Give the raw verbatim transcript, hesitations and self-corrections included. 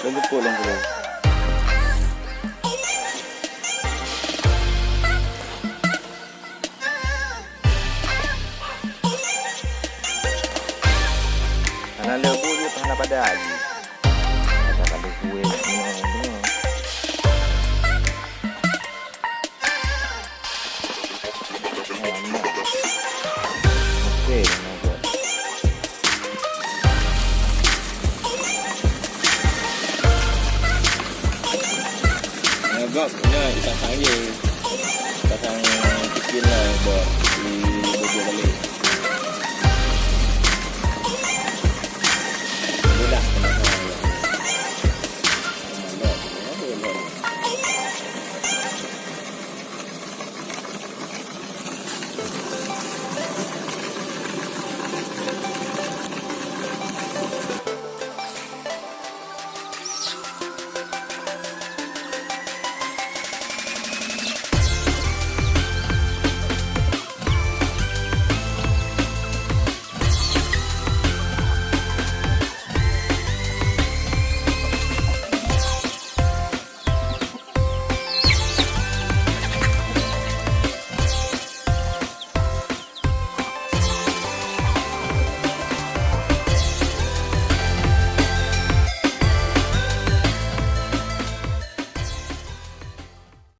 Lôn jemput lôn keudroe. Hana leubu jih, hana padat jih. Ada kali kue, hmm, hmm. Alamak. Oke, alamak. Nyoe gob, nyoe ipasang je. Pasang tikin lah, bos.